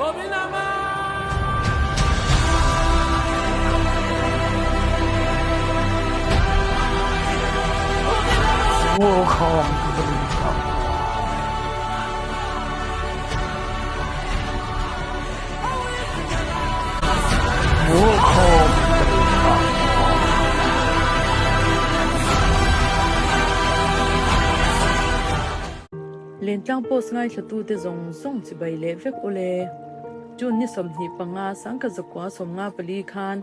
Welcome to the League. Welcome to the League. Lentlang post ngaithlatute zawng zawng chibai leh vek u le. June ni 25 sangkha zakua 54 khan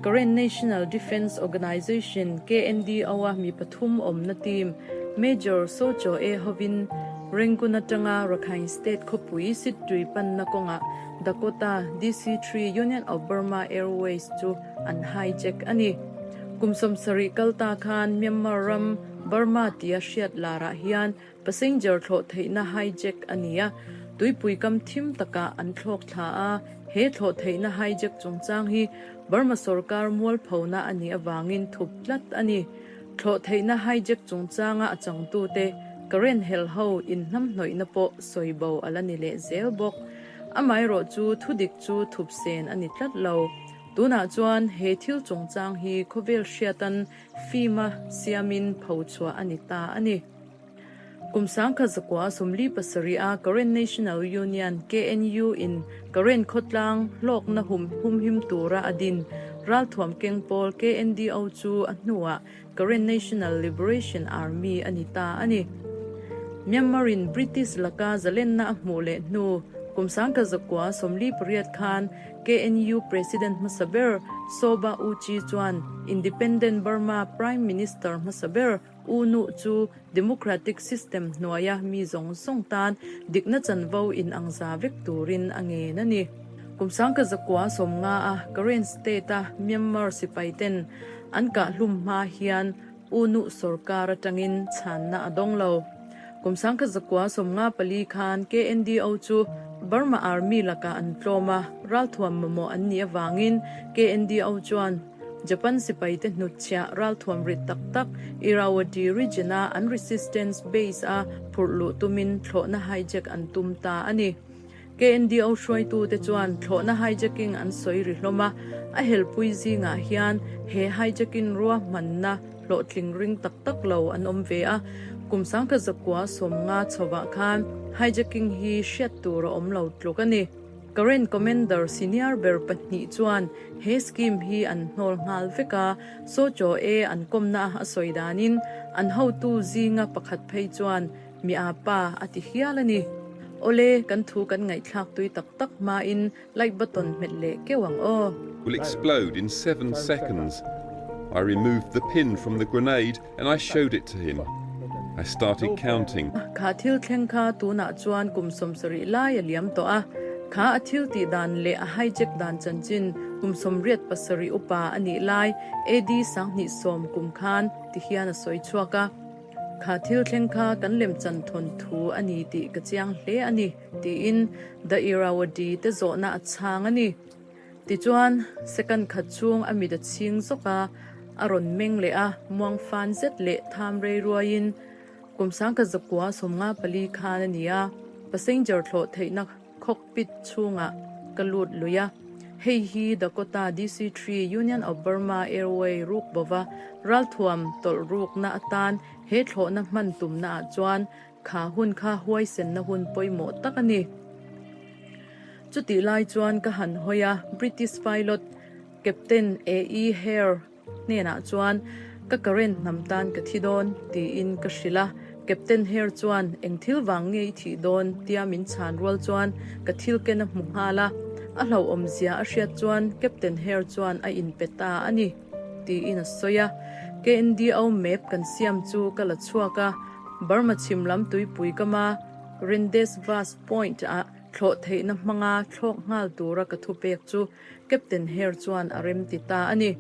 Karen National Defence Organization, KNDO, a mi pathum awmna team Major Saw Chaw E hovin Rangoon atanga Rakhine State khawpui Sittui panna kawngah Dakota DC-3 Union of Burma Airways chu an hijack a ni. Kum 70 kal ta khan Myanmar ram Burma tia hriat larah hian Passenger thlawh theihna hijack a ni a, tuipui kam thim takah an thlawk thla a, he thlawh theihna hijack chungchang hi Burma sorkar mualphona a nih avangin thup tlat a ni. Thlawh theihna hijack chungchanga a changtute Karen hel ho inhnamhnawihna pawh sawi bo a la ni leh zel bawk. Amaherawh chu thudik chu thup sen a ni tlat lo. Tunah chuan he thil chungchang hi khawvel hriatan fima siamin phochhuah a ni ta a ni. Kum 1947 a Karen National Union, KNU, in Karen khawtlang hlawkna hum humhim tura a din ralthuam keng pawl KNDO chu a hnuah Karen National Liberation Army a ni ta a ni. Myanmar in British laka zalenna a hmuh leh hnu kum 1948 khan KNU President hmasa ber Saw Ba U Kyi chuan Independent Burma Prime Minister hmasa ber U Nuh chu Democratic system hnuaia mi zawng zawng tan dikna chanvo inang za vek turin a ngen a ni. Kum 1990 a Karen State a Myanmar sipai ten an kah hlum hma hian U Nuh sorkar atangin chhanna a dawng lo. Kum 1994 khan KNDO chu Burma Army lakah an tlawm a, ralthuam mamawh an nih avangin KNDO chuan Japan sipaite hnutchhiah ralthuam rit tak tak Irrawaddy region-a an resistance base-a phurh luh tumin thlawhna hijack an tum ta a ni. KNDO hruaitute chuan thlawhna hijacking an sawi ri hlawm a, a helpui zingah hian he hijacking ruahmanna hlawhtling ring tak tak lo an awm ve a, kum 1990 chhovah khan hijacking hi hriat tur a awm lo tluk a ni. Current Commander senior ber pahnih chuan he scheme hi an hnawl nghal vek a, Saw Chaw E an kawmna a sawi danin an hotu zinga pakhat phei chuan mi a pa a ti hial a ni. Awle, kan thu kan ngaihthlak tui tak tak hmain like button hmet leh keuh ang aw. Will explode in seven seconds. I removed the pin from the grenade and I showed it to him. I started counting. Kha thil thleng kha tunah chuan kum 70 lai a liam tawh a, kha a thil tih dan leh a hijack dan chanchin kum 87 upa a nih lai AD 2010 kum khan ti hian a sawi chhuak a. Kha thil thleng kha kan lemchan thawn thu a ni tih ka chiang hle a ni, tiin The Irrawaddy te zawhna a chhang a ni. Tichuan, second khat chhung a mit a chhing zawk a, a rawn meng leh a, muang fan zet leh tham rei ruaiin kum 1994 khan a ni a, passenger thlawh theihna cockpit chhungah ka lut lui a. Hei hi Dakota DC-3 Union of Burma Airway ruk bova ralthuam tawlh rukna atan he thlawhna hman tumna ah chuan kha hun kha huaisenna hun pawimawh tak a ni. Chutih lai chuan ka han hawi a, British pilot Captain A. E. Hare hnenah chuan ka current hnam tan ka thi dawn tiin ka hrilh a. Captain Hare chuan eng thil vang nge i thih dawn tia min chhan rual chuan ka thil ken a hmu nghal a. A hlauhawmzia a hriat chuan Captain Hare chuan a inpe ta a ni tiin a sawi a. KNDO map kan siam chu ka la chhuak a, Burma chhim lam tuipui kama Rendes Vas Point ah Thlawh theihna hmanga thlawk nghal tura ka thupek chu Captain Hare chuan a rem ti ta a ni.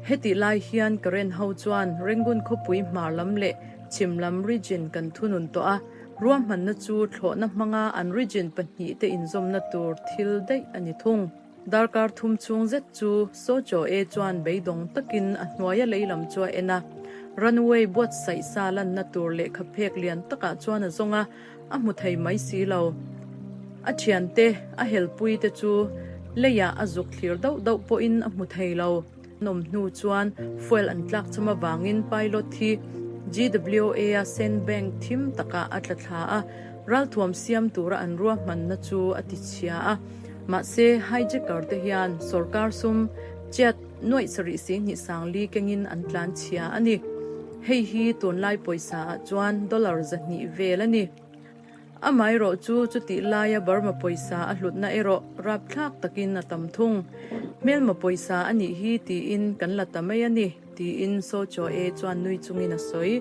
Hetih lai hian Karen ho chuan Rangoon khawpui hmar lam leh chhim lam region kan thunun tawh a, ruahmanna chu thlawhna hmanga an region pahnihte inzawmna tur thil daih a ni thung. Darkar thum chhung zet chu Saw Chaw E chuan beidawng takin a hnuaia lei lam chu a en a, runway buatsaih sa lanna tur lehkha phek lian takah chuan a zawng a, A hmu thei mai si lo. A thiante, a helpui te chu leiah a zuk thlir dauh dauh pawhin a hmu thei lo. An awm hnu chuan fuel an tlak cham avangin pilot hi GWA-a sandbank thim takah a tla thla a, ralthuam siam tura an ruahmanna chu a ti chhia a. Mahse, hijacker te hian sorkar sum chiat nuaih sarih sihnih sangli kengin an tlan chhia a ni. Hei hi tunlai pawisa ah chuan dollar 200 vel a ni. Amaherawh chu chutih laia Burma pawisa a hlutna erawh rapthlak takin a tam thung. Hmelma pawisa a nih hi tiin kan la ta mai a ni, tiin Saw Chaw E chuan nui chungin a sawi.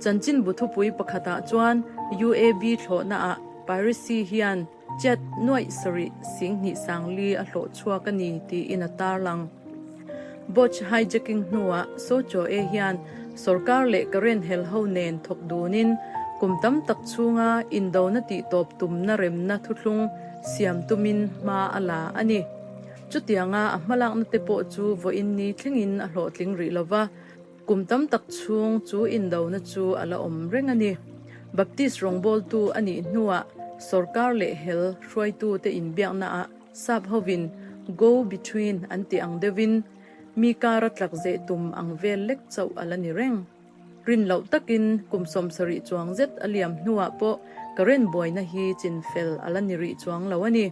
Chanchinbu thupui pakhatah chuan UAB thlawhnaah piracy hian chat nuaih sarih 20 sangli a hlawh chhuak a ni tiin a tarlang. Botch hijacking hnuah Saw Chaw E hian sorkar leh Karen hel ho nen thawk dunin kum tam tak chhunga indona tihtawp tumna remna thuthlung siam tumin hma a la a ni. Chutianga a hmalakna te pawh chu vawiin ni thlengin a hlawhtling rih lova, kum tam tak chhung chu indona chu a la awm reng a ni. Baptist rawngbawltu a nih hnuah sorkar leh hel hruaitute inbiaknaah Sap hovin go between an tih ang deuhin mi kara tlak zeh tum ang vel lek chauh a la ni reng. Rin loh takin kum 70 chuang zet a liam hnuah pawh Karen buaina hi chin fel a la ni rih chuang lo a ni.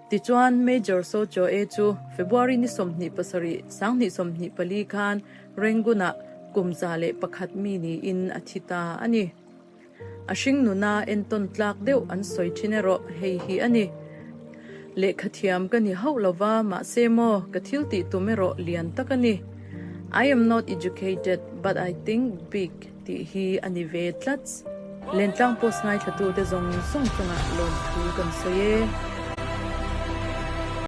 Tichuan Major Saw Kyaw Ae chu February ni 27, 2024 khan Rangoon-ah kum 101 mi niin a thi ta a ni. A hring nuna entawn tlak deuh an sawi thin erawh hei hi a ni. Lehkha thiam ka ni hauh lova, mahse maw, ka thil tih tum erawh lian tak a ni. I am not educated but I think big tih hi a ni ve tlats. Lentlang post ngaithlatute zawng zawng chungah lawmthu kan sawi e.